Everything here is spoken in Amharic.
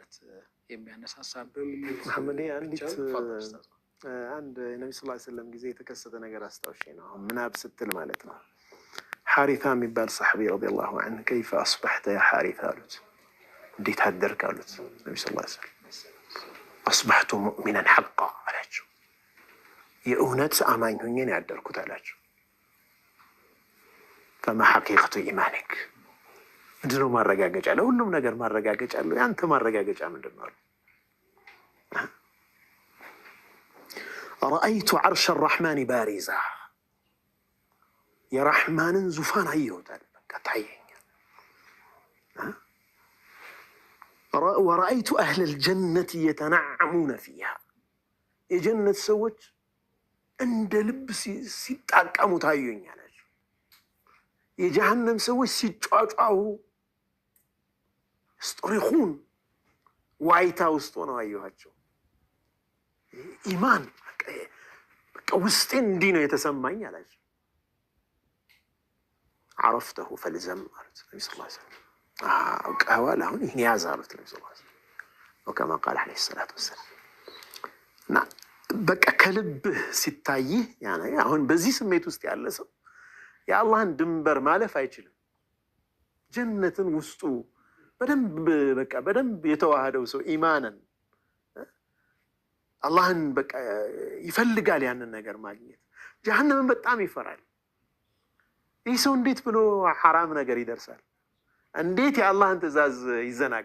ለማለት የሚያነሳሳ ነው። መሐመድ፣ አንዲት تفضل ኡስታዝ። አንድ የነቢ ስ ሰለም ጊዜ የተከሰተ ነገር አስታውሼ ነው። አሁን ምናብ ስትል ማለት ነው። ሓሪታ የሚባል ሰሓቢ رضي الله عنه كيف أصبحت يا حارثة አሉት። እንዴት አደርክ አሉት ነቢ ስ ሰለም። أصبحت مؤمنا حقا አላቸው። የእውነት አማኝ ሆኜ ነው ያደርኩት አላቸው። فما حقيقة إيمانك፣ ምንድነው ማረጋገጫ? ለሁሉም ነገር ማረጋገጫ አለው። የአንተ ማረጋገጫ ምንድን ነው አሉ። رأيت عرش الرحمن بارزا፣ የራሕማንን ዙፋን አየሁታል። በቃ ታየኛል። ورأيت أهل الجنة يتنعمون فيها፣ የጀነት ሰዎች እንደ ልብ ሲጣቀሙ ታዩኝ አላቸው። የጀሃነም ሰዎች ሲጯጯሁ يصطرخون ዋይታ ውስጥ ሆነው አየኋቸው። ኢማን በቃ ውስጤን እንዲህ ነው የተሰማኝ አላቸው። عرفته فالزم አሉት ነቢ ስ ሰለም። አውቀኸዋል፣ አሁን ይህን ያዝ አሉት ነቢ ስ ሰለም። وكما قال عليه الصلاة والسلام። እና በቃ ከልብህ ሲታይህ ያ ነገር፣ አሁን በዚህ ስሜት ውስጥ ያለ ሰው የአላህን ድንበር ማለፍ አይችልም። ጀነትን ውስጡ በደንብ በቃ በደንብ የተዋሃደው ሰው ኢማንን አላህን በቃ ይፈልጋል ያንን ነገር ማግኘት። ጀሀነምን በጣም ይፈራል። ይህ ሰው እንዴት ብሎ ሐራም ነገር ይደርሳል? እንዴት የአላህን ትዕዛዝ ይዘናጋል?